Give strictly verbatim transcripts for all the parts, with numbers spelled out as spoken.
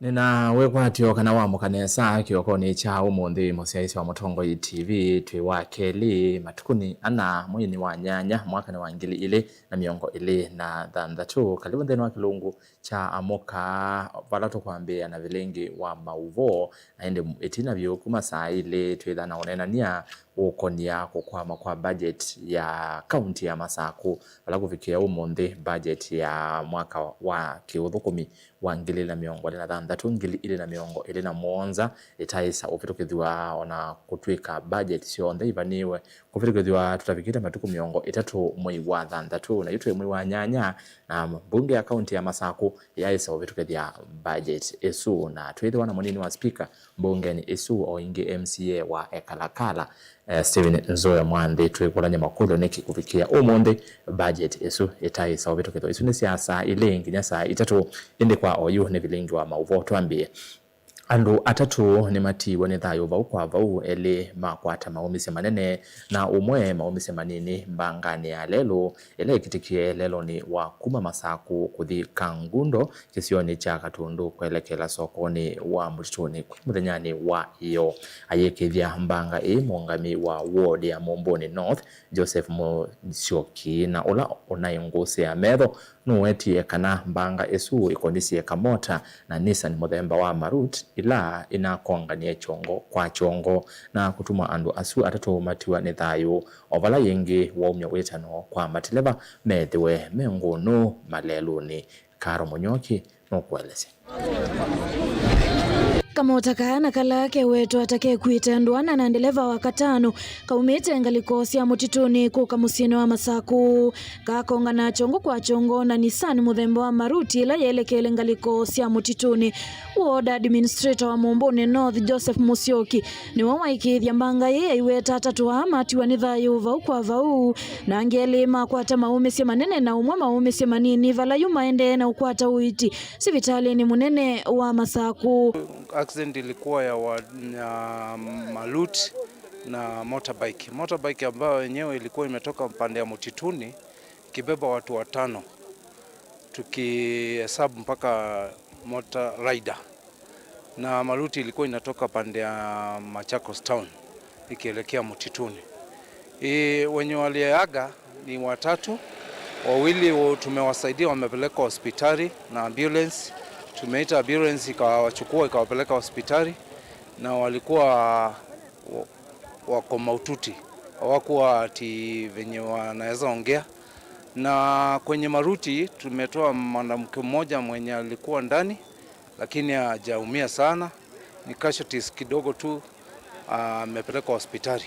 Nĩna wĩkwatyo kana wamũka nesa kĩokonĩ kya ũmũnthĩ, mũsyaĩĩsya wa Mũtongoi T V, twĩ wa kelĩ, matukũnĩ ana, mweinĩ wa nyanya, mwakanĩ wa ngili ilĩ na mĩongo ĩlĩ na thanthatũ. Karibu nthĩnĩ wa kĩlungu kya Amũka, vala tũkwambĩĩa na vilingi wa maũvoo, na ĩndĩ ĩtina vyũ kuma saa ilĩ twĩthana ũneenany'a ũkonia kũkwama kwa budget ya kaunti ya Masakũ, vala kũvikĩa ũmũnthĩ budget ya mwaka wa kĩũthũkũmi wa ngili ilĩ na mĩongo ĩlĩ na thanthatũ, ngili ilĩ na mĩongo ĩlĩ na mũonza ĩtaĩsa ũvĩtũkĩthw'a, ona kũtw'ĩka budget syonthe ivanĩwe kũvĩtũkĩthw'a tũtavikĩte matukũ mĩongo ĩtatũ mwei wa thanthatũ, na yu twĩ mwei wa nyanya, na mbunge ya kaunti ya Masakũ yaĩsa ũvĩtũkĩthya budget ĩsu, na twĩthĩwa na mũnini wa spika mbungenĩ ĩsu, o ĩngĩ M C A wa Ekalakala, eh, Stephen Nzoya Mwanthi, twĩkũlany'a makũlyo nĩkĩ kũvikĩa ũmũnthĩ budget ĩsu ĩtaĩsa ũvĩtũkĩthwa. Isu nĩ sya saa ilĩ nginya saa itatũ, ĩndĩ kwa oyu nĩ vilingi wa maũvoo twambĩĩe. Andũ atatũ nĩmatiiwe nĩ thayũ vau kwa vau, elĩ makwata maũmĩsye manene na ũmwe maũmĩsye manini mbanganĩ ya lelũ ĩla ĩkĩtĩkie lelũnĩ wa kuma Masakũ kũthi Kangundo kĩsionĩ kya Katundu kwelekela sokonĩ wa Mũtitũnĩ kwĩ mũthenyanĩ wa ĩyoo. Ayĩkĩĩthya mbanga ĩĩ mũũngami wa ward ya Mũmbũnĩ North, Joseph Musyoki, na ũla ũnaĩ ngũsĩ ya metho, nũwetie kana mbanga ĩsu ĩkonisye kamota na Nissan mũthemba wa Marut ila inakonganie kyongo kwa kyongo na kũtuma andũ asu atatũ matiwa nĩ thayũ, o vala yĩngĩ waumya wĩtano kwa mateleva methĩwe me ngũnũ malelũnĩ. Karo Mũnyoki nũkũelesya. Kamota kaa na kala kewetwa ta kekuĩte andũ ana na ndeleva wa katano kaumĩte ngalĩko sya mũtitũnĩ kũka mũsyĩnĩ wa Masakũ. Kakongana kyongo kwa kyongo na Nissan mũthemba wa Maruti ĩla yelekele ngalĩko sya mũtitũnĩ. Ward Administrator wa Mũmbũnĩ North, Joseph Musyoki, nĩwe waĩkĩĩthya mbanga ĩĩ yaiweta atatũ aa matiwa nĩ thayũ vau kwa vau, na angĩ elĩ makwata maũmĩsye manene na ũmwe maũmĩsye manini, vala yu maendee na ũkwata ũiiti sivitalĩnĩ mũnene wa Masakũ. Accident ilikuwa ya wa-, ya Malut na motorbike. Motorbike ambayo yenyewe ilikuwa imetoka pande ya Mtituni ikibeba watu watano, tukihesabu mpaka motor rider. Na Malut ilikuwa inatoka pande ya Machakos Town ikielekea Mtituni. E, wenye waliaga ni watatu, wawili wa-, tumewasaidia, wamepelekwa hospitali na ambulance. Tumeita ambulance ikawachukua, ikawapeleka hospitali, na walikuwa wa-, wako mahututi, hawakuwa ati venye wanaweza ongea. Na kwenye Maruti tumetoa mwanamke mmoja mwenye alikuwa ndani, lakini hajaumia sana, ni casualties kidogo tu, amepelekwa hospitali.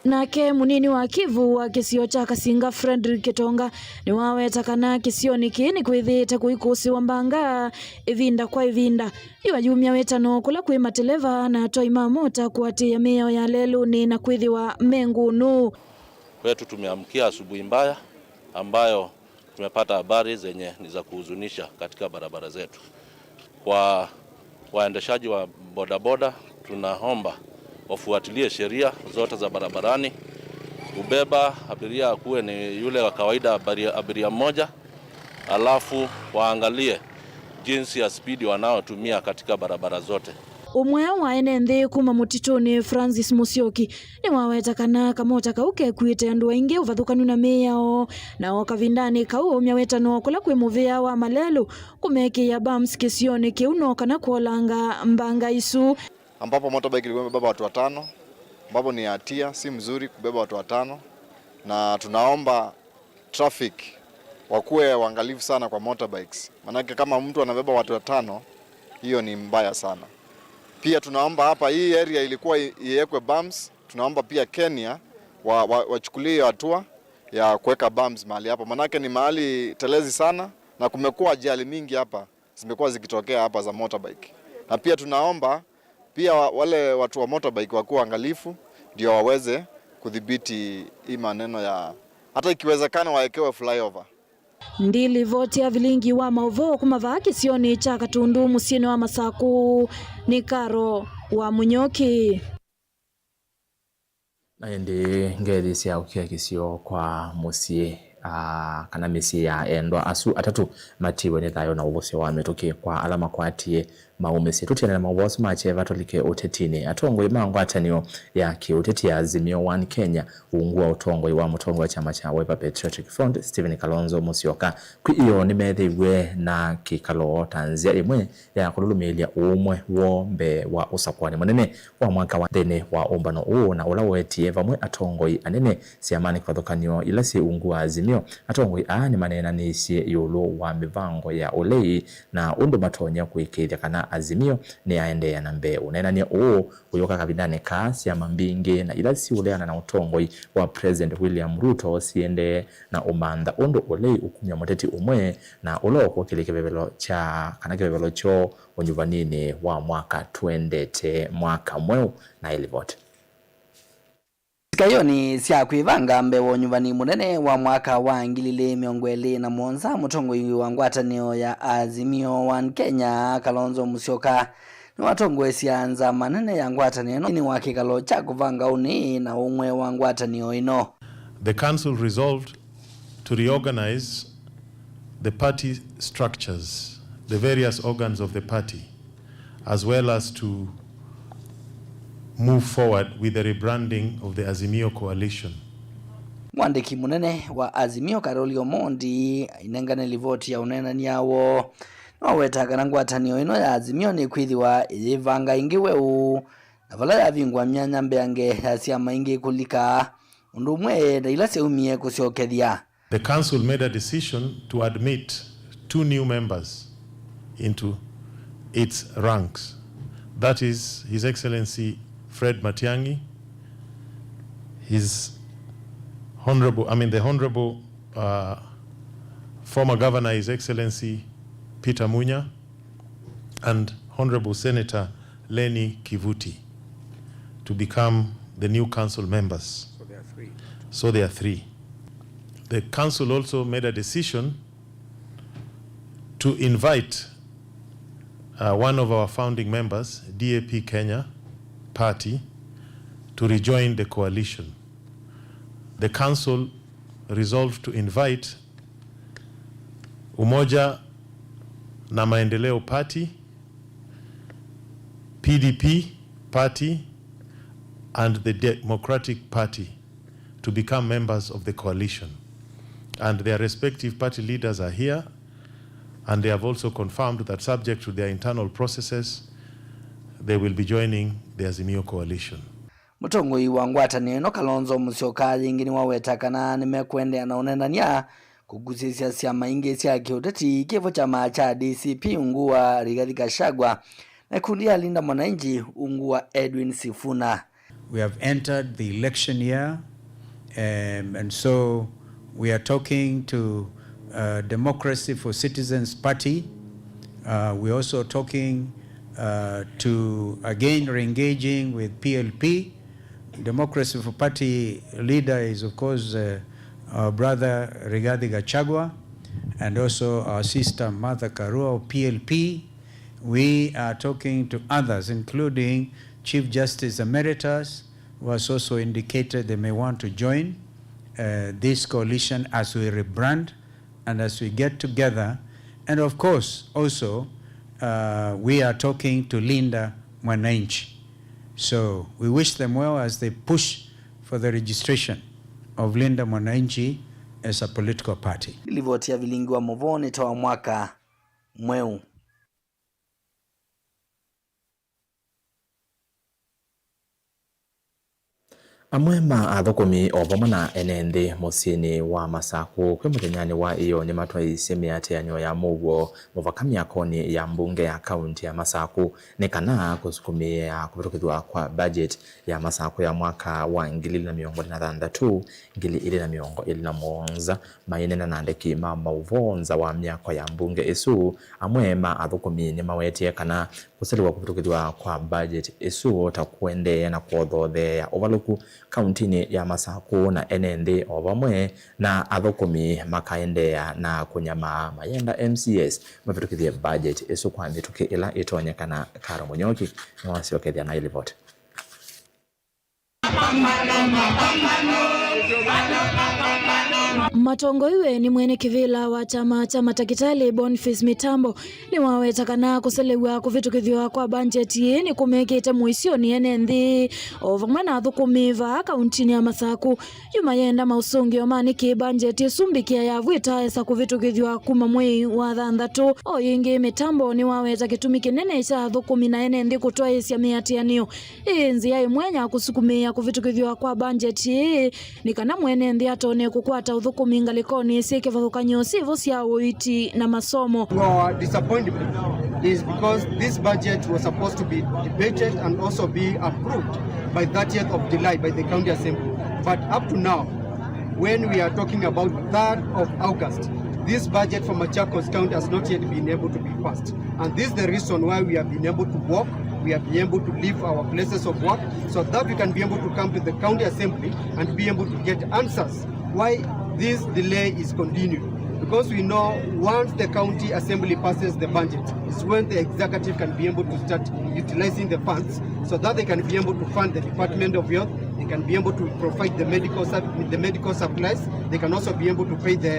Nake mũnini wa Kivu wa kĩsio kya Kasinga, Fredrick Kitonga, nĩwaweta kana kĩsionĩ kĩĩ nĩkwĩthĩĩte kũikũsĩwa mbanga ĩvinda kwa ĩvinda. Yu ayumya wĩtano kũla kwĩ mateleva na atwai ma mota kũatĩĩa mĩao ya lelũnĩ na kwĩthĩwa me ngũnũ. Kwetu tumeamkia asubuhi mbaya ambayo tumepata habari zenye ni za kuhuzunisha katika barabara zetu. Kwa waendeshaji wa bodaboda, tunaomba wafuatilie sheria zote za barabarani. Kubeba abiria akuwe ni yule wa kawaida, abiria, abiria mmoja, alafu waangalie jinsi ya spidi wanaotumia katika barabara zote. Ũmwe wa ene nthĩ kuma Mũtitũnĩ, Francis Musyoki, nĩwaweta kana kamota kau kekuĩte andũ aingĩ ũvathũkanu na mĩao, na o kavindanĩ kau aumya wĩtano kũla kwĩ mũvĩa wa malelũ kũmekĩĩa bumps kĩsionĩ kĩu no kana kwolanga mbanga isu. Ambapo motorbike ilikuwa imebeba watu watano, ambapo ni hatia, si mzuri kubeba watu watano, na tunaomba traffic wakuwe waangalifu sana kwa motorbikes, manake kama mtu anabeba watu watano, hiyo ni mbaya sana. Pia tunaomba hapa, hii area ilikuwa i-, iwekwe bumps, tunaomba pia Kenya wa-, wa-, wachukulie hiyo hatua ya kuweka bumps mahali hapa, manake ni mahali telezi sana na kumekuwa ajali mingi hapa zimekuwa zikitokea hapa za motorbike. Na pia tunaomba pia wa-, wale watu wa motorbike wakuwe waangalifu ndio waweze kudhibiti hii maneno ya, hata ikiwezekana wawekewe flyover. Ndilivoti ya vilingi wa maũvoo kuma vaa kĩsionĩ kya Katundu mũsyĩnĩ wa Masakũ nĩ Karo wa Mũnyoki. Na ĩndĩ ngethi sya ũkĩa kĩsio kwa mũsyĩ, aa, kana mĩsyĩ ya endwa asu atatũ matiwe nĩ thayũ na ũvũsyo wa mĩtũkĩ kwa ala makwatie Maumĩsye. Tũtiane na maũvoo asu ma kyeva tũlike ũtetinĩ. Atongoi ma ngwatanĩo ya kĩũteti ya Azimio One Kenya, ungu wa ũtongoi wa mũtongoi wa kyama kya Wiper Patriotic Front, Stephen Kalonzo Musyoka, kwĩ ĩoo nĩmethĩiw'e na kĩkalo ta nzĩa ĩmwe ya kũlũlũmĩĩlya ũũmwe woo mbee wa ũsakũani mũnene wa mwaka wa nthĩnĩ wa ũmbano ũũ, na ũla ũetie vamwe atongoi anene syamanĩ kĩvathũkany'o ila syĩ ungu wa Azimio. Atongoi aa nĩmaneenanĩisye ĩũlũ wa mĩvango ya ũlei na ũndũ matonya kũĩkĩĩthya kana Azimio nĩyaendeea na mbee. Ũneenany'a ũũ ũyũka kavindanĩ kaa syama mbingĩ na ila siũleana na ũtongoi wa President William Ruto siendee na ũmantha ũndũ ũlei ũkumya mũteti ũmwe na ũla ũkũkĩlya kĩvevelo kya, kana kĩvevelo kyoo ũnyuvaninĩ wa mwaka twendete mwaka mweũ. Na ĩlivoti. Sikayonĩ sya kwĩvanga mbee wa ũnyuvani mũnene wa mwaka wa ngili ilĩ mĩongo ĩlĩ na mũonza, mũtongoi wa ngwatanĩo ya Azimio One Kenya, Kalonzo Musyoka, nĩwatongoesya nzama nene ya ngwatanĩo ĩno nthĩnĩ wa kĩkalo kya kũvanga ũnĩ na ũmwe wa ngwatanĩo ĩno. The council resolved to reorganize the party structures, the various organs of the party, as well as to move forward with the rebranding of the Azimio coalition. Mwandĩki mũnene wa Azimio, Karoli Omondi, ainengane livoti ya ũneenany'a woo, nĩwaweta kana ngwatanĩo ĩno ya Azimio nĩkwĩthĩwa ĩyĩvanga ĩngĩ weũ, na vala yavingũa myanya mbeange ya syama ingĩ kũlika, ũndũ ũmwe na ila syaumie kũsyokethya. The council made a decision to admit two new members into its ranks. That is His Excellency Fred Matiang'i, His Honorable, I mean, the Honorable, uh, former Governor, His Excellency Peter Munya, and Honorable Senator Lenny Kivuti to become the new council members. So there are three. So there are three. The council also made a decision to invite, uh, one of our founding members, D A P Kenya Party, to rejoin the coalition. The council resolved to invite Umoja na Maendeleo Party, P D P Party, and the Democratic Party to become members of the coalition. And their respective party leaders are here, and they have also confirmed that, subject to their internal processes, they will be joining the Azimio coalition. Mũtongoi wa ngwatanĩo ĩno, Kalonzo Musyoka, yĩngĩ nĩwaweta kana nĩmekũendeea na ũneenany'a kũkusĩsya syama ingĩ sya kĩũteti kĩvo kyama kya D C P ungu wa Rigathi Gachagua na ikundi ya Linda Mwananchi ungu wa Edwin Sifuna. We have entered the election year, um, and so we are talking to, uh, Democracy for Citizens Party. Uh, we're also talking, uh, to again re-engaging with P L P. Democracy for Party leader is, of course, uh, our brother Rigathi Gachagua, and also our sister Martha Karua of P L P. We are talking to others, including Chief Justice Emeritus, who has also indicated they may want to join, uh, this coalition as we rebrand and as we get together. And of course, also, uh, we are talking to Linda Mwananchi. So we wish them well as they push for the registration of Linda Mwananchi as a political party. Livoti ya vilingi wa mũvoo nĩ ta wa mwaka mweũ. Amwe ma athũkũmi o vamwe na ene nthĩ mũsyĩnĩ wa Masakũ kwĩ mũthenyanĩ wa ĩyoo nĩmatwaĩĩsye mĩatĩanĩo ya mũuo mũvaka myakonĩ ya mbunge ya kaunti ya Masakũ nĩ kana kũsukumĩĩa kũvĩtũkĩthw'a kwa budget ya Masakũ ya mwaka wa ngili ilĩ na mĩongo ĩlĩ na thanthatũ, ngili ilĩ na mĩongo ĩlĩ na mũonza. Maineena na andĩki ma maũvoo nza wa myako ya mbunge ĩsu, amwe ma athũkũmi nĩmawetie kana kũseliwa kũvĩtũkĩthw'a kwa budget ĩsu ta kũendeea na kũothootheea ũvalũku kauntinĩ ya Masakũ, na ene nthĩ o vamwe na athũkũmi makaendeea na kũnyamaa mayenda M C As mavĩtũkĩthye budget ĩsu kwa mĩtũkĩ ĩla ĩtonyekana. Karo Mũnyoki nĩwasyokethya na ĩlivoti. Matongoiwe nĩ mwene kĩvĩla wa kyama kya matakĩtalĩ Boniface Mitambo, nĩwaweta kana kũselew'a kũvĩtũkĩthw'a kwa mbanjeti ĩĩ nĩkũmekĩte mũisyonĩ ene nthĩ o vamwe na athũkũmi vaa kauntinĩ ya Masaku. Yu mayenda maũsũngĩo ma nĩkĩ mbanjeti ĩsu mbĩkĩa yavw'ĩka ĩsa kũvĩtũkĩthw'a kuma mwei wa thanthatũ. O yĩngĩ, Mitambo nĩwaweta kĩtumi kĩnene kya athũkũmi na ene nthĩ kũtwaĩĩsya mĩatĩanĩo ĩĩ nzĩa ĩmwe ya kũsukumĩĩa kũvĩtũkĩthw'a kwa mbanjeti ĩĩ nĩ kana mwene nthĩ atonya kũkwata ũthũkũmi ngalĩkonĩ syĩ kĩvathũkany'o syĩvo sya ũiiti na masomo. Our disappointment is because this budget was supposed to be debated and also be approved by thirtieth of July by the County Assembly. But up to now, when we are talking about third of August, this budget for Machakos County has not yet been able to be passed. And this is the reason why we have been able to walk, we have been able to leave our places of work, so that we can be able to come to the County Assembly and be able to get answers why this delay is continuing. Because we know once the County Assembly passes the budget, is when the executive can be able to start utilizing the funds so that they can be able to fund the Department of Health, they can be able to provide the medical sup-, the medical supplies, they can also be able to pay the,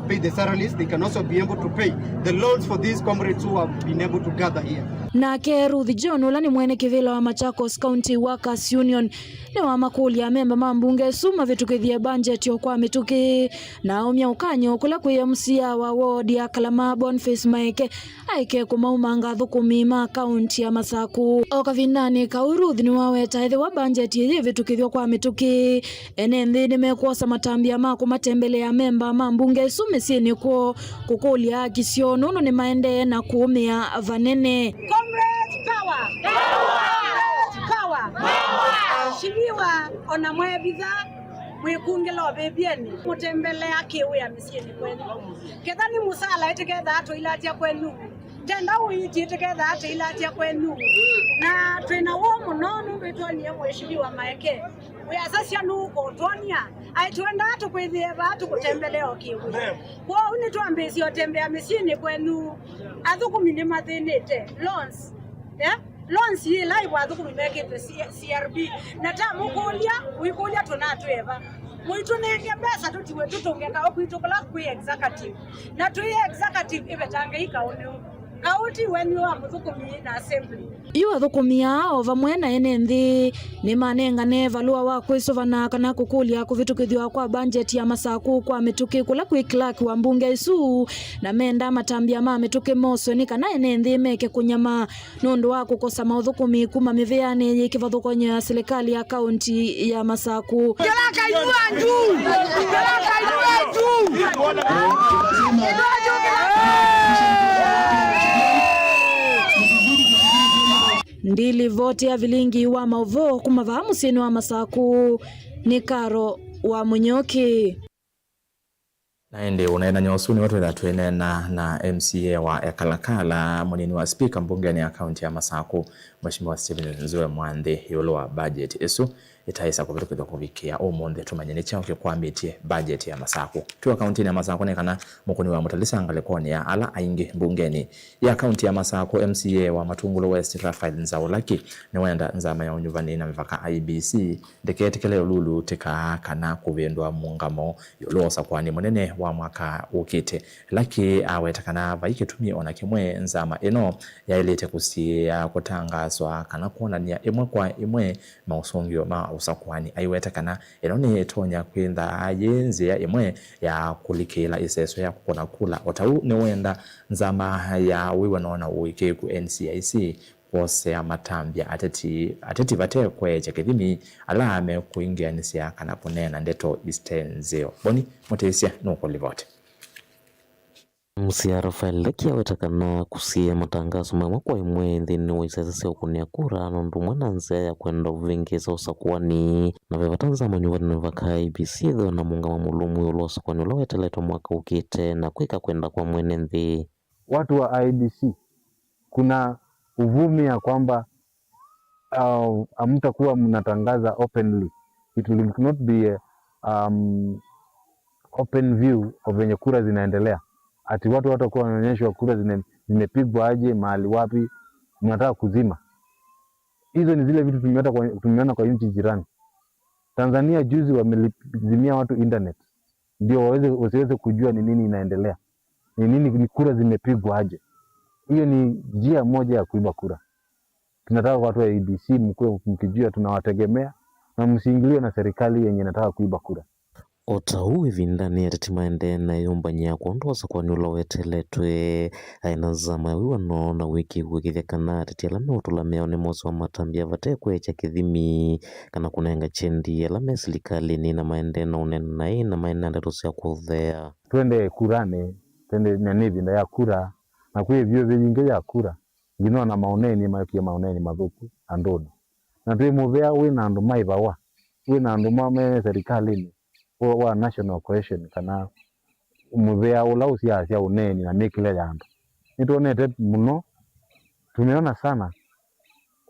pay the salaries, they can also be able to pay the loans for these comrades who have been able to gather here. Nake Ruth John, ũla nĩ mwene kĩvĩla wa Machakos County Workers Union, nĩwamakũlya amemba ma mbunge ĩsu mavĩtũkĩthye mbanjeti o kwa mĩtũkĩ, na aumya ũkany'o kũla kwĩ M C A wa ward ya Kalama Boniface Maeke aeke kũmaumanga athũkũmi ma kaunti ya Masaku. O kavindanĩ kau, Ruth nĩwaweta ethĩwa mbanjeti ĩyĩ ĩvĩtũkĩthw'a kwa mĩtũkĩ, ene nthĩ nĩmekwosa matambya ma kũmatembelea amemba ma mbunge ĩsu mĩsyĩnĩ kwoo kũkũlya haki syoo nũndũ nĩmaendee na kũũmĩa vanene. Comrades power! Comrades power! Mheshimiwa, ona mwevitha mwĩkungĩla ũvĩvyeni, mũtembelea kĩwĩa mĩsyĩnĩ kwenyu. Ketha nĩ mũsala ĩtĩkethaa tũilatya kwenyu. Tenda ũiiti ĩtĩkethaa tũilatya kwenyu. Na twĩna woo mũno nũndũ ĩtwonie Mheshimiwa Maeke. Wĩasasya nũkũtwonia, aitwendaa tũkwĩthĩe vaa tũkũtembelee o kĩwĩa. Kwoou nĩtwambĩĩsye ũtembea mĩsyĩnĩ kwenyu. Athũkũmi nĩmathĩnĩte. Loans. Eh? Loans yĩla ĩvo athũkũmi mekĩte C-, C R B. Na tamũkũlya, ũikũlya tũnatwĩe va? Mũitũnenge mbesa tũtiwe tũtũnge kaũ kwitũ kũla kwĩ executive. Na twĩ executive ĩvetange ikaũ nĩu. Kaũ ti wenyu wa mũthũkũmi na assembly. Yu athũkũmi aa o vamwe na ene nthĩ nĩmanengane valũa wa kwĩsũvana kana kũkũlya kũvĩtũkĩthw'a kwa mbanjeti ya Masaku kwa mĩtũkĩ kũla kwĩ clerk wa mbunge ĩsu, na menda matambya ma mĩtũkĩ moswe nĩ kana ene nthĩ meke kũnyama nũndũ wa kũkosa maũthũkũmi kuma mĩvĩanĩ yĩ kĩvathũkany'o ya silikalĩ ya kaunti ya Masaku. Kĩla kainua juu! Kĩla kainua juu! Ndilivoti ya vilingi wa maũvoo kuma vaa mũsyĩnĩ wa Masaku nĩ Karo wa Mũnyoki. Na ĩndĩ ũneenany'a ũsu nĩwe twĩtha twĩneena na M C A wa Ekalakala, mũnini wa spika mbungenĩ ya kaunti ya Masaku, Mheshimiwa Stephen Nzue Mwanthi, ĩũlũ wa budget ĩsu ĩtaĩsa kũvĩtũkĩthw'a kũvikĩa ũmũnthĩ. Tũmanye nĩ kyaũ kĩkwamĩtye budget ya Masaku. Twĩ o kauntinĩ ya Masaku, nĩ kana mũkũni wa mũtalisa ngalĩkonĩ ya ala aingĩ mbungenĩ ya kaunti ya Masaku, M C A wa Matungulu West, Raphael Nzaulaki, nĩwenda nzama ya ũnyuvani na mĩvaka, I E B C, ndĩketĩkĩle ũlulu tĩkaa kana kũvĩndũa mũũngamo ĩũlũ wa ũsakũani mũnene wa mwaka ũkĩte. Laki aweta kana vai kĩtumi o na kĩmwe nzama ĩno yaĩlĩte kũsiĩĩa kũtangaswa kana kwonany'a ĩmwe kwa ĩmwe maũsũngĩo ma ũsakũani. Aiweta kana ĩno nĩĩtonya kwĩtha yĩ nzĩa ĩmwe ya kũlikĩĩla ĩseso ya kũkũna kula. O ta ũu nĩwenda nzama ya wĩw'ano na ũĩkĩĩku, N C I C, kwosea matambya ateti, ateti vate kweekya kĩthimi ala mekũingĩanĩsya kana kũneena ndeto ite nzeo. Boni Mũtĩsya nũkũlivoti. M C A Raphael Laki aweta kana kũsiĩĩa matangaso ma ĩmwe kwa ĩmwe nthĩnĩ wa isese sya ũkũnĩa kura nũndũ ũmwe na nzĩa ya kwenda ũvĩngĩĩsa ũsakũani, na ve vata nzama nyuvani na mĩvaka, I E B C, ĩthĩwe na mũũngamo mũlũmu ĩũlũ wa ũsakũani ũla weteletwe mwaka ũkĩte na kwĩka kwenda kwa mwene nthĩ. Watu wa I E B C, kuna uvumi ya kwamba uh, hamtakuwa mnatangaza openly. It will not be a, um, open view of venye kura zinaendelea, ati watu watakuwa wanaonyeshwa kura zime-, zimepigwa aje, mahali wapi, mnataka kuzima. Hizo ni zile vitu tumeona kwa, tumeona kwa nchi jirani. Tanzania juzi wamelizimia watu internet. ndio waweze, wasiweze kujua ni nini inaendelea, ni nini, ni kura zimepigwa aje. Hiyo ni njia moja ya kuiba kura. Tunataka watu wa A D C mkuwe mkijua tunawategemea, na msiingiliwe na serikali yenye inataka kuiba kura. O ta ũu, ĩvindanĩ ateti maendee na ĩyũmbany'a kwondũ wa ũsakũani ũla weteletwe. Aĩ na nzama ya wĩw'ano na wĩkĩĩku, ĩkĩthya kana ateti ala meũtũla mĩao nĩmosĩwa matambya vate kweekya kĩthimi kana kũnenga kyendi ala me silikalĩnĩ, na maendee na ũneena naĩ na maĩ na ndeto sya kũthea. Twendee kuranĩ, twende, na nĩ ĩvinda ya kura, na kwĩ ĩvyũvĩ yingĩ ya kura, nginya ona maũneeni maekie maũneeni mathũku andũnĩ. Na twĩ mũvea wĩ na andũ maĩvawa, wĩ na andũ ma me serikalĩnĩ wa, wa national cohesion, kana mũvea ũla ũsiaasya ũneeni na mĩkĩle ya andũ. Nĩtwonete mũno, tumeona sana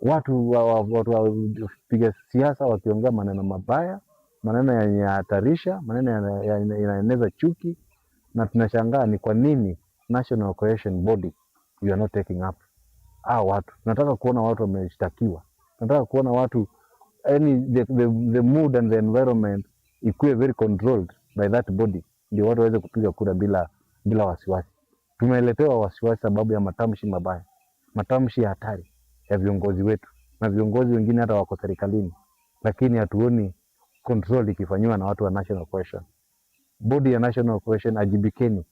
watu wa, wa, watu wapiga siasa wakiongea maneno mabaya, maneno yenye yahatarisha, maneno ya, ya, inaeneza chuki, na tunashangaa ni kwa nini National Cohesion Body you are not taking up. Hawa watu, nataka kuona watu wameshtakiwa, nataka kuona watu, yani, the, the, the mood and the environment ikuwe very controlled by that body, ndio watu waweze kupiga kura bila, bila wasiwasi. Tumeletewa wasiwasi sababu ya matamshi mabaya, matamshi ya hatari ya viongozi wetu, na viongozi wengine hata wako serikalini, lakini hatuoni control ikifanyiwa na watu wa National Cohesion. Bodi ya National Cohesion, ajibikeni.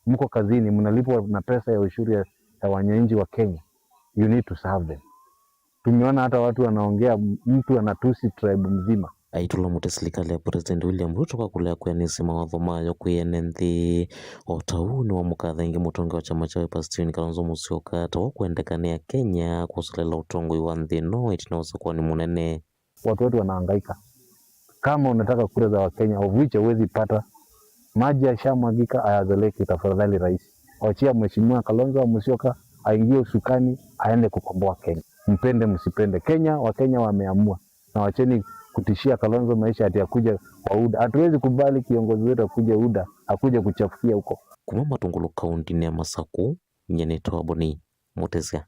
Mko kazini, mnalipwa na pesa ya ushuru ya, ya wananchi wa Kenya. You need to serve them. Tumeona hata watu wanaongea, mtu anatusi tribe mzima. Aitũla mũtĩ silikalĩ ya President William Ruto kwa kũlea kwĩanĩsya mawatho mayo kwĩ ene nthĩ. O ta ũu nĩwamũkatha ĩngĩ mũtongoi wa kyama kya Wiper Stephen Kalonzo Musyoka ta wa kwendeka nĩ Akenya kũseleela ũtongoi wa nthĩ ĩno ĩtina wa ũsakũani mũnene. Watu wetu wanahangaika. Kama unataka kura za Wakenya, of which huwezi pata, maji yashamwagika, hayazoleki. Tafadhali rais, wachia Mheshimiwa Kalonzo Musyoka aingie usukani, aende kukomboa Kenya. Mpende msipende, Kenya, Wakenya wameamua, na wacheni kutishia Kalonzo maisha ati akuja kwa UDA. Hatuwezi kubali kiongozi wetu akuje UDA, akuje kuchafukia huko. Kuma Matungulu kauntinĩ ya Masaku, nyie nĩtawa Boni Mũtĩsya.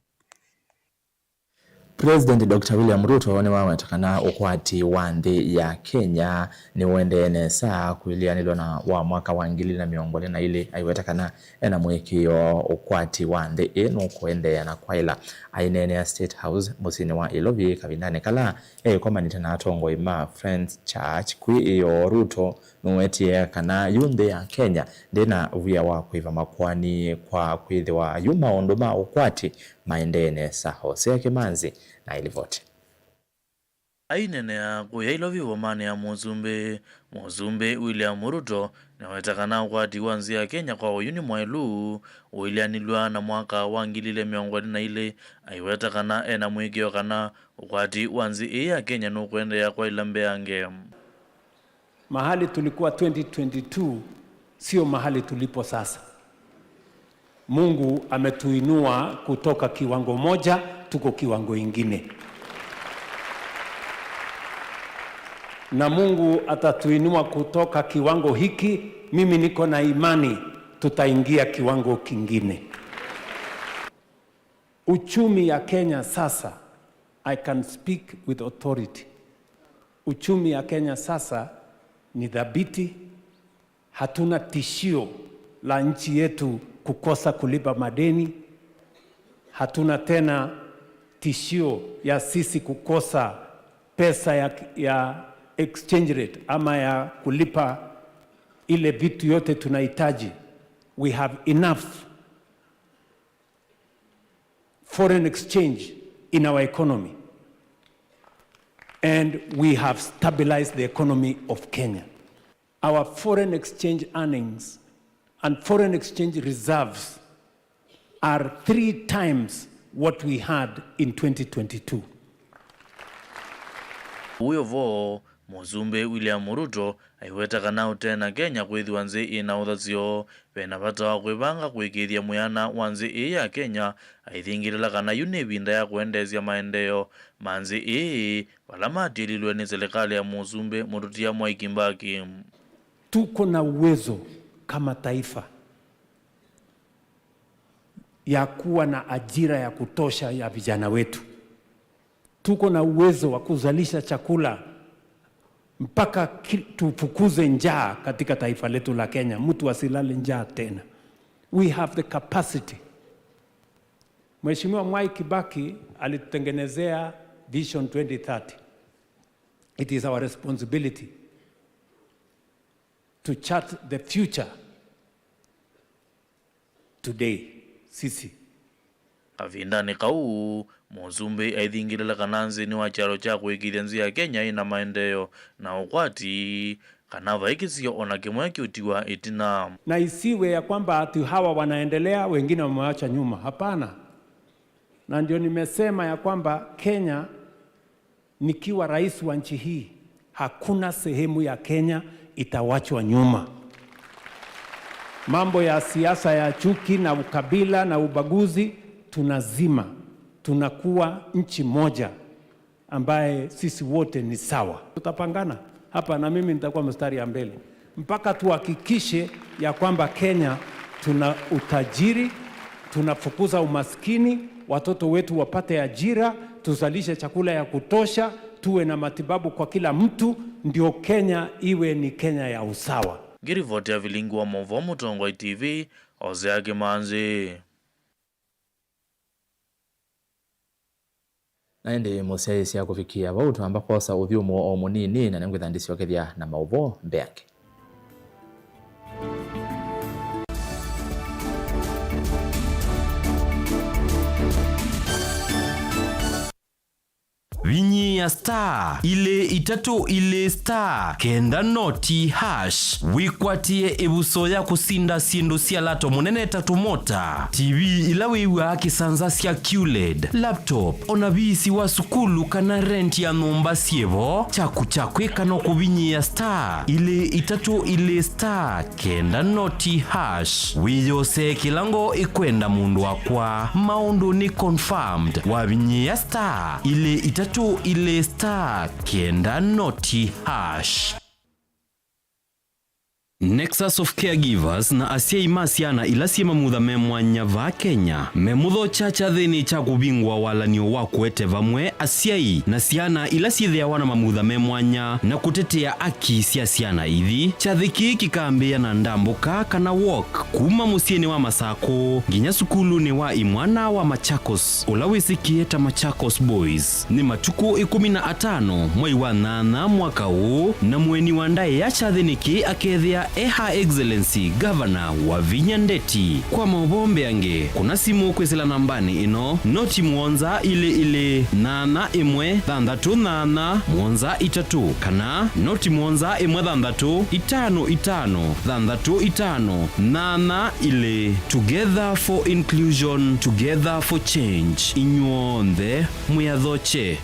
President Doctor William Ruto nĩwaweta kana ũkwati wa nthĩ ya Kenya nĩũendee nesa kũileanĩlwa na wa mwaka wa ngili na mĩongo ĩlĩ na ilĩ. Aiweta kana ena mũĩkĩĩo ũkwati wa nthĩ ĩĩ nũkũendeea na kwaĩla. Aineenea State House mũsyĩnĩ wa Ilovi kavindanĩ kala eĩkomanĩte na atongoi ma Friends Church kwĩ ĩyoo, Ruto nũwetie kana yu nthĩ ya Kenya ndĩna wia wa kũĩva makoani kwa kwĩthĩwa yu maũndũ ma ũkwati maendee nesa. Hosea Kĩmanzi na ĩlivoti. Aineenea kũya Ilovi vomanĩ ya Mũsumbĩ, Mũsumbĩ William Ruto nĩaweta kana ũkwati wa nzĩ ya Kenya kwa ũyu nĩ mwaĩlu ũileanĩlw'a na mwaka wa ngili ilĩ mĩongo ĩlĩ na ilĩ. Aiweta kana ena mũĩkĩĩo kana ũkwati wa nzĩ ĩĩ ya Kenya nũkũendeea kwaĩla mbeange. Mahali tulikuwa twenty twenty-two sio mahali tulipo sasa. Mungu ametuinua kutoka kiwango moja, tuko kiwango ingine. Na Mungu atatuinua kutoka kiwango hiki, mimi niko na imani tutaingia kiwango kingine. Uchumi ya Kenya sasa, I can speak with authority. Uchumi ya Kenya sasa ni dhabiti. Hatuna tishio la nchi yetu kukosa kulipa madeni. Hatuna tena tishio ya sisi kukosa pesa ya, ya exchange rate ama ya kulipa ile vitu yote tunahitaji. We have enough foreign exchange in our economy, and we have stabilized the economy of Kenya. Our foreign exchange earnings and foreign exchange reserves are three times what we had in twenty twenty-two. Ũyo vo, Mũsumbĩ William Ruto aiweta kana ũtee na Kenya kwĩthĩwa nzĩ ĩna ũthasyo, ve na vata wa kwĩvanga kũĩkĩĩthya mwĩana wa nzĩ ĩĩ ya Kenya, aithingĩlĩla kana yu nĩ ĩvinda ya kũendeesya maendeeo ma nzĩ ĩĩ, vala matiĩlilwe nĩ silikalĩ ya Mũsumbĩ Mũtũtia Mwai Kibaki. Tuko na uwezo kama taifa ya kuwa na ajira ya kutosha ya vijana wetu. Tuko na uwezo wa kuzalisha chakula mpaka ki-, tufukuze njaa katika taifa letu la Kenya, mtu asilale njaa tena. We have the capacity. Mheshimiwa Mwai Kibaki alitutengenezea Vision twenty thirty. It is our responsibility to chart the future today, sisi. Kavindanĩ kau, Mũsumbĩ aithingĩlĩla kana nthĩnĩ wa kyalo kya kũĩkĩĩthya nzĩ ya Kenya ĩna maendeeo na ũkwati, kana vai kĩsio o na kĩmwe kĩũtiwa ĩtina. Na isiwe ya kwamba ati hawa wanaendelea, wengine wamewacha nyuma. Hapana. Na ndio nimesema ya kwamba Kenya, nikiwa rais wa nchi hii, hakuna sehemu ya Kenya itawachwa nyuma. Mambo ya siasa ya chuki na ukabila na ubaguzi tunazima. Tunakuwa nchi moja ambaye sisi wote ni sawa. Tutapangana hapa na mimi nitakuwa mstari ya mbele mpaka tuhakikishe ya kwamba Kenya tuna utajiri, tunafukuza umaskini, watoto wetu wapate ajira, tuzalishe chakula ya kutosha, tuwe na matibabu kwa kila mtu, ndio Kenya iwe ni Kenya ya usawa. Ngĩrivoti ya vilingi wa maũvoo Mũtongoi T V, Hosea Kĩmanzi. Na ĩndĩ mũsyaĩĩsya kũvikĩa vau, twamba kwosa ũthyũmũo o mũnini, na nĩngwĩtha ndĩsyokethya na maũvoo mbeange. Vinyĩĩa star ilĩ itatũ ilĩ star kenda noti hash wĩkwatĩe ĩvuso ya kũsinda syĩndũ sya lato mũnene ta tũmota, T V ila wĩw'aa kĩsanza sya QLED, laptop, o na viisi wa sukulu kana rent ya nyũmba syĩ vo. Kyaku kya kwĩka no kũvinyĩĩa star ilĩ itatũ ilĩ star kenda noti hash. Wĩyosee kĩla ngoo ĩkwenda mũndũ wakwa. Maũndũ nĩ confirmed. Wavinyĩĩa star ilĩ itatũ ilĩ star kenda noti hash. Nexus of Caregivers na asyai ma syana ila syĩ mamutha me mwanya vaa Kenya memũthokya kyathĩnĩ kya kũvingũa walan'yo wa kũete vamwe asyai na syana ila syĩthĩawa na mamutha me mwanya na kũtetea aki sya syana ithi. Kyathĩ kĩĩ kĩkambĩĩa na ndambũka kana walk kuma mũsyĩnĩ wa Masakũ nginya sukulunĩ wa imwana wa Machakos, ũla wĩsĩkĩe ta Machakos Boys. Nĩ matukũ ĩkũmi na atano mwai wa nyanya mwaka ũũ, na mũeni wa ndaĩa kyathĩnĩ kĩĩ akethĩa e Her Excellency Governor Wavinya Ndeti. Kwa maũvoo mbeange, kũna simũ kwĩsĩla nambanĩ ĩno, noti mũonza ilĩ ilĩ, nyanya ĩmwe, thanthatũ nyanya, mũonza itatũ, kana noti mũonza ĩmwe thanthatũ, itano itano, thanthatũ itano, nyanya ilĩ. Together for inclusion, together for change. Inyw'onthe mwĩathokye.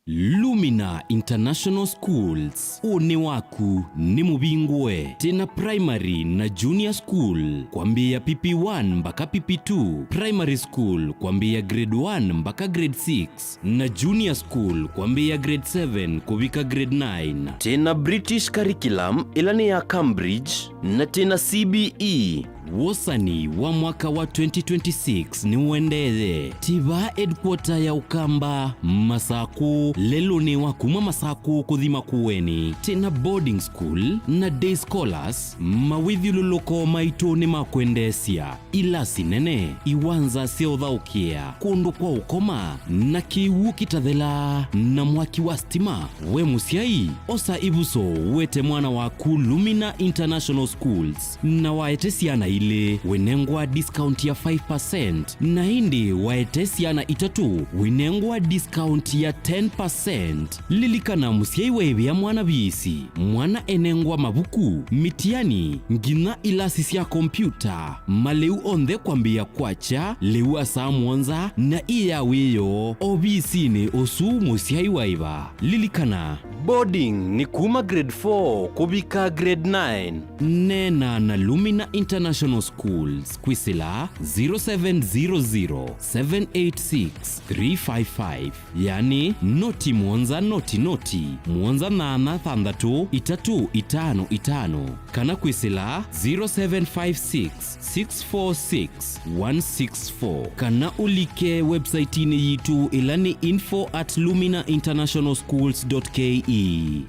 Lumina International Schools, ũnĩ waku nĩ mũvingũe. Twĩna primary na junior school kwambĩĩa P P one mpaka P P two, primary school kwambĩĩa grade one mpaka grade six, na junior school kwambĩĩa grade seven kũvika grade nine. Twĩna British curriculum ĩla nĩ ya Cambridge, na twĩna C B E. Wosani wa mwaka wa twenty twenty-six nĩũendeeye. Ti vaa headquarter ya Ũkamba, Masakũ, lelũnĩ wa kuma Masakũ kũthi Makueni. Twĩna boarding school na day scholars, mawĩthyũlũlũko maitũ nĩ ma kwendeesya. Ilasi nene, iwanza sya ũthaũkĩa, kũndũ kwa ũkoma, na kĩw'ũ kĩtathelaa, na mwaki wa sitima. We mũsyai, osa ĩvuso ũete mwana waku Lumina International Schools, na waete syana ilĩ, wĩnengwa discount ya five percent, na ĩndĩ waete syana itatũ, wĩnengwa discount ya ten percent. Lilikana, mũsyai waĩvĩa mwana viisi, mwana enengwa mavuku, mitiani, nginya ilasi sya kompiuta, malĩu onthe kwambĩĩa kwakya lĩu wa saa mũonza na ĩ ya wĩoo ovisinĩ ũsu mũsyai waĩva. Lilikana, boarding nĩ kuma grade four kũvika grade nine. Neena na Lumina International Schools kwĩsĩla zero seven zero zero, seven eight six, three five five, yani noti mũonza noti noti, mũonza nyanya thanthatũ, itatũ itano itano, kana kwĩsĩla zero seven five six, six four six, one six four, kana ũlike website-inĩ yitũ ĩla nĩ info at lumina international schools dot K E.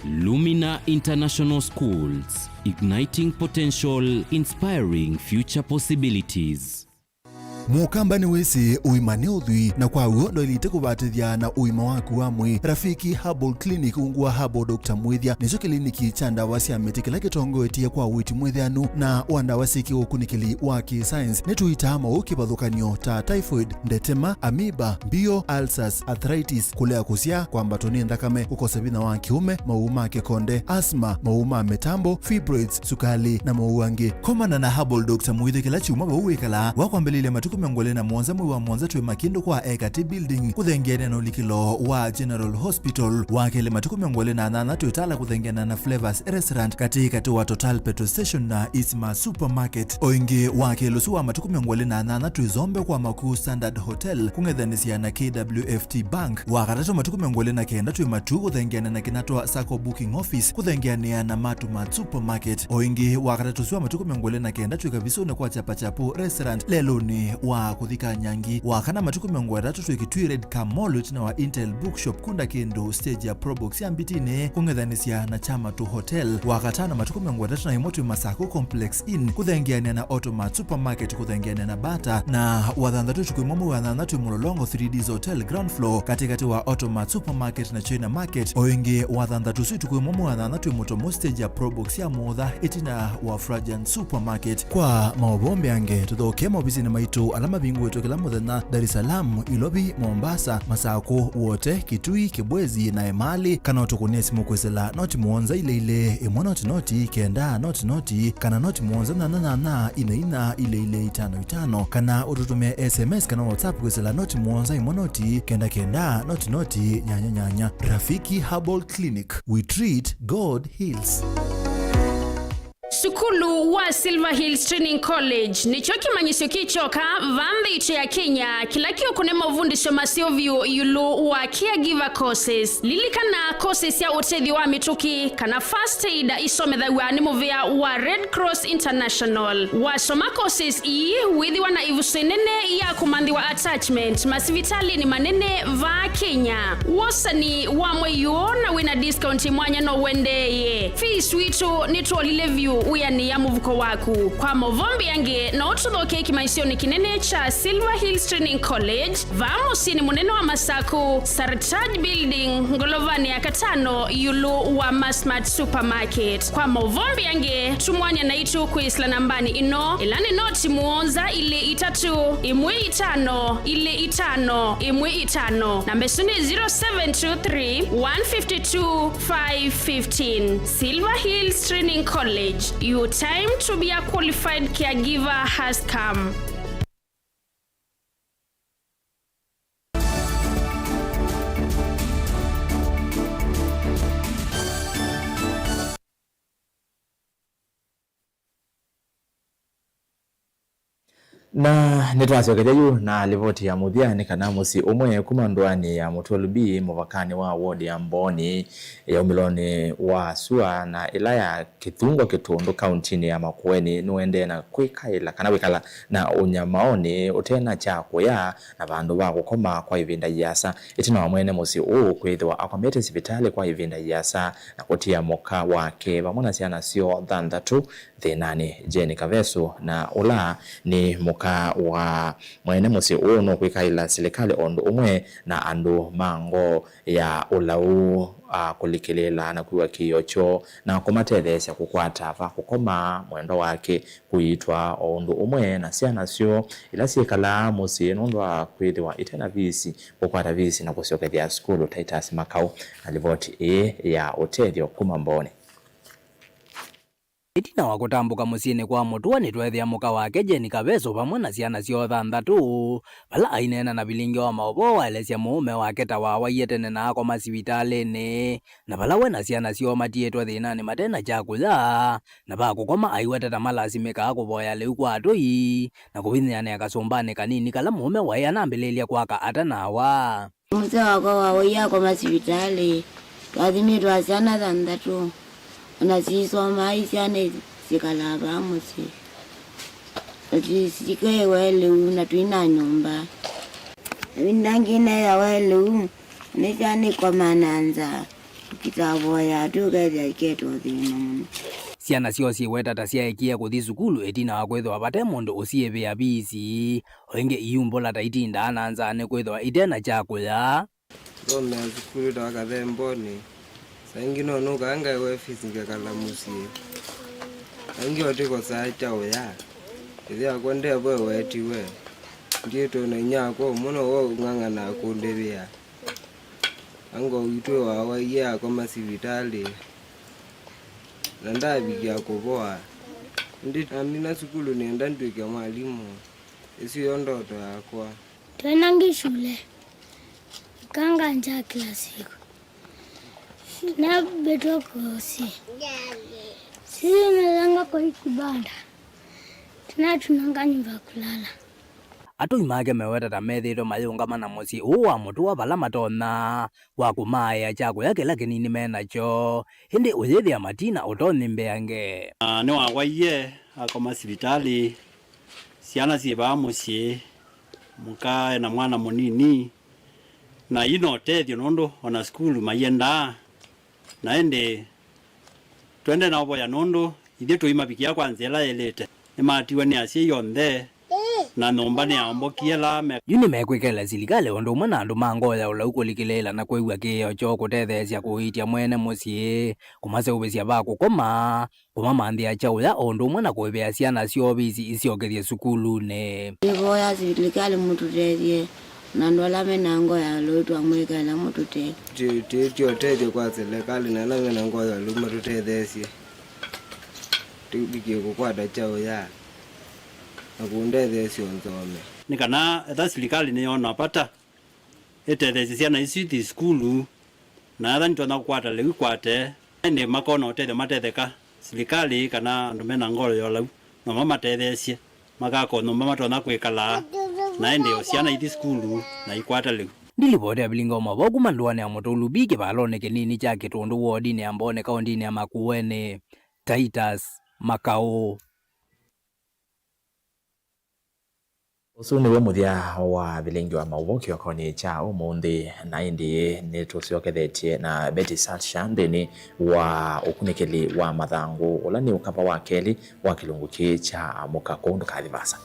Lumina International Schools, igniting potential, inspiring future possibilities. Mũkamba nĩwĩsĩ ũima nĩ ũthwii, na kwa w'o ndwaĩlĩte kũvatĩthya na ũima waku wa mwĩĩ. Rafiki Herbal Clinic ungu wa Herbal Doctor Mwĩthya nĩkyo kĩliniki kya ndawa sya mĩtĩ kĩla kĩtongoetye kwa ũiiti mwĩthĩanu na wa ndawa syĩ kĩũkunĩkĩli wa kĩ-science. Nĩtũitaa maũũ kĩvathũkany'o ta typhoid, ndetema, amoeba, mbio, ulcers, arthritis, kũlea kũsyaa, kwambatwa nĩ nthakame, kũkosa vinya wa kĩũme, maũũ ma kĩkonde, asthma, maũũ ma mĩtambo, fibroids, sukali, na maũũ angĩ. Komana na Herbal Doctor Mwĩthya kĩla kyumwa vau wĩkalaa. Wa kwambĩlĩlya matukũ mĩongo ĩlĩ na mũonza mwei wa mũonza twĩ Makindũ kwa Ekati Building, kũthengeanĩa na ũlikĩlo wa General Hospital. Wa kelĩ matukũ mĩongo ĩlĩ na nyanya twĩ Tala kũthengeanĩa na Flavors Restaurant, katĩ katĩ wa Total Petrol Station na Isma Supermarket. O ĩngĩ, wa kelĩ ũsu wa matukũ mĩongo ĩlĩ na nyanya twĩ Zombe kwa Makuu Standard Hotel, kũng'ethanĩsya na K W F T Bank. Wa katatũ matukũ mĩongo ĩlĩ na kenda twĩ Matuu kũthengeana na Kinatwa Sacco Booking Office, kũthengeanĩa na Matumat Supermarket. O ĩngĩ, wa katatũ ũsu wa matukũ mĩongo ĩlĩ na kenda twĩ Kavisũnĩ kwa Chapachapu Restaurant, lelũnĩ wa kũthi Kanyangi. Wa kana matukũ mĩongo ĩtatũ twĩ Kitui Red Car Mall, ĩtina wa Intel Bookshop, kunda kĩndũ stage ya Probox ya Mbitinĩ, kũng'ethanĩsya na Chamatu Hotel. Wa katano matukũ mĩongo ĩtatũ na ĩmwe twĩ Masaku Complex Inn, kũthengeanĩa na Automat Supermarket, kũthengeanĩa na Bata, na wa thanthatũ ũtukũ ĩmwe mwei wa nyanya twĩ Mũlolongo three Ds Hotel ground floor, katĩkatĩ wa Automat Supermarket na China Market. O ĩngĩ, wa thanthatũ ũsu ũtukũ ĩmwe mwei wa nyanya twĩ Mũtomo stage ya Probox ya Mũũtha, ĩtina wa Frajan Supermarket. Kwa maũvoo mbeange, tũthokee maovisinĩ maitũ ala mavingũĩtwe kĩla mũthenya Dar es Salaam, Ilovi, Mombasa, Masakũ, Wote, Kitui, Kibwezi na Emali, kana ũtũkũnĩe simũ kwĩsĩla noti mũonza ilĩ ilĩ, ĩmwe noti noti, kenda noti noti, kana noti mũonza nyanya nyanya, ina ina, ilĩ ilĩ, itano itano, kana ũtũtũmĩe S M S kana WhatsApp kwĩsĩla noti mũonza ĩmwe noti, kenda kenda, noti noti, nyanya nyanya. Rafiki Herbal Clinic, we treat, God heals. Sukulu wa Silver Hills Training College nĩkyo kĩmanyĩsyo kĩ kyoka va nthĩ itũ ya Kenya kĩla kĩũkũne mavundĩsyo maseo vyũ ĩũlũ wa caregiver courses. Lilikana, courses sya ũtethyo wa mĩtũkĩ kana first aid isomethaw'a nĩ mũvĩa wa Red Cross International. Wasoma courses ii, wĩthĩwa na ĩvuso ĩnene ya kũmanthĩwa attachment masivitalĩnĩ manene va Kenya. Wosani wa mwei ũũ na wĩna discount mwanya no ũendeeye. Fees witũ nĩtwolile vyũ wĩanĩĩa mũvuko waku. Kwa maũvoo mbeange, no ũtũthokee kĩmanyĩsyonĩ kĩnene kya Silver Hills Training College, vaa mũsyĩnĩ mũnene wa Masaku, Sartaj Building, ngolovanĩ ya katano, ĩũlũ wa Masmart Supermarket. Kwa maũvoo mbeange, tũmwany'a naitũ kwĩsĩla nambanĩ ĩno, ĩla nĩ noti mũonza ilĩ itatũ, ĩmwe itano, ilĩ itano, ĩmwe itano. Namba ĩsu nĩ zero seven two three, one fifty two, five fifteen. Silver Hills Training College, your time to be a qualified caregiver has come. Na nĩtwasyokethya yu na livoti ya mũthya nĩ kana mũsyĩ ũmwe kuma ndũanĩ ya Mũtwelu B mũvakanĩ wa ward ya Mbooni ya umĩlonĩ wa sua na ĩla ya Kĩthungwa Kĩtũndũ kauntinĩ ya Makueni nĩũendee na kwĩkaĩla kana kwĩkala na ũnyamaonĩ ũte na kya kũya na vandũ va kũkoma kwa ĩvinda yĩasa, ĩtina wa mwene mũsyĩ ũũ kwĩthĩwa akomete sivitalĩ kwa ĩvinda yĩasa na kũtia mũka wake vamwe na syana syoo thanthatũ thĩnanĩ. Jane Kavesu, na ũla nĩ mũka wa mwene mũsyĩ ũũ, nũkwĩkaĩla silikalĩ o ũndũ ũmwe na andũ ma ngoo ya ũlau, a, kũlikĩlĩĩla na kwĩw'a kĩĩo kyoo na kũmatetheesya kũkwata va kũkoma, mwendwa wake kũiitwa, o ũndũ ũmwe na syana syoo ila syĩkalaa mũsyĩ nũndũ wa kwĩthĩwa ite na visi, kũkwata visi na kũsyokethya sukulu. Titus Makau na livoti ĩĩ ya ũtethyo kuma Mbooni. Ĩtina wa kũtambũka mũsyĩnĩ kwa mũtũa, nĩtweethĩa mũka wake Jane Kavesu vamwe na syana syoo thanthatũ. Vala aineena na vilingi wa maũvoo, waelesya mũũme wake ta wawaie tene na akoma sivitalĩnĩ, na vala we na syana syoo matiĩtwe thĩnanĩ mate na kya kũya na va kũkoma, aiweta ta malasimĩkaa kũvoya lĩu kwa atũi na kũvinyĩanĩa kasũmbanĩ kanini kala mũũme waĩ anambĩlĩĩlya kwaka atanawa. Mũsee wakwa wawaie akoma sivitalĩ. Twathimĩtwe syana thanthatũ, ona siisoma, i syana syĩkalaa vaa mũsyĩ. Na tũsikaĩwa lĩu na tũi na nyũmba. Ĩvinda ĩngĩ neeawa lĩu, nĩsya nĩkomaa na nzaa. Itavoya tũkethĩa iketwa thĩna mũno. Syana syoo syĩweta ta syaekie kũthi sukulu ĩtina wa kwĩthĩwa vate mũndũ ũsiĩvĩa visi. O ĩngĩ iumbũla ta itindaa na nzaa nĩkwĩthĩwa ite na kya kũya. Thomea sukulu ta wa Kathembonĩ. Saa ingĩ no nũkaa ngaĩwe fees ngekala mũsyĩ. Saa ingĩ o tĩkosaa kya ũya. Ĩthe wakwa ndevo ewetiwe. Ndiĩtwe na inyia wakwa ũmwe nowe ũng'ang'anaa kũndĩvĩa. Ango witũ wawaie akoma sivitalĩ. Na ndavikĩa kũvoa. Ĩndĩ namina sukulu nĩenda ndw'ĩke mwalimũ. Ĩsu yo ndoto yakwa. Twenangi shule. Ikanga njaa kila siku. Nabetwa kosi. Sisi nazanga kwa hii kibanda. Tena tunanga nyumba ya kulala. Atũi make meweta ta methĩĩtwe mayĩũngama na mũsyĩ ũũ wa mũtũa vala matonya wa kũmaaĩa kya kũya kĩla kĩnini me nakyo, ĩndĩ ũyĩthĩa matina ũtonyi mbeange. Na nĩwawaie akoma sivitalĩ, syana syĩ vaa mũsyĩ, mũka ena mwana mũnini, na yu no ũtethyo nũndũ ona sukulu maiendaa, na ĩndĩ twende na ũvoya nũndũ ithyĩ tũimavikĩa kwa nzĩa ĩla yaĩlĩte. Nĩmatiwe nĩ asyai onthe, na nyũmba nĩyaombokie laa me. Yu nĩmekwĩkela silikalĩ ũndũ ũmwe na andũ ma ngoo ya ũlau kũlikĩlĩĩla na kwĩw'a kĩĩo kyoo kũtetheesya kũiitya mwene mũsyĩ, kũmaseũvĩsya va kũkoma, kũmamanthĩa kyaũya o ũndũ ũmwe na kũĩvĩa syana syoo visi isyokethye sukulunĩ. Nĩvoya silikalĩ mũtũtethye, na andũ ala me na ngoo ya ũlau twamwĩkela mũtũtethye. Twĩ- twĩtye ũtethyo kwa silikalĩ na ala me na ngoo ya ũlau matũtetheesye. Tũvikie kũkwata kyaũya na kũndetheesya ũnzome. Nĩ kana etha silikalĩ nĩyona vata ĩtetheesye syana isu ithi sukulu, na etha nĩtonya kũkwata lĩu ikwate, ĩndĩ makona ũtethyo matetheka, silikalĩ kana andũ mena ngoo ya ũlau no mamatetheesye. Makakwa nyũmba matonya kwĩkala, na ĩndĩ o syana ithi sukulu na ikwata lĩu. Ndilivoti ya Vilinga wa Maũvoo kuma ndũanĩ ya Mũtũlu B kĩvalonĩ kĩnini kya Kĩtũndũ wodinĩ ya Mbooni kaũndinĩ ya Makueni, Titus Makaũ. Ũsu nĩw'o mũthya wa Vilingi wa Maũvoo kĩokonĩ kya ũmũnthĩ, na ĩndĩ nĩtũsyokethetye na Betty Sasha nthĩnĩ wa ũkunĩkĩli wa mathangũ, ũla nĩ ũkava wa kelĩ wa kĩlungu kĩĩ kya Amũka Kũu. Ndũkathi vaasa.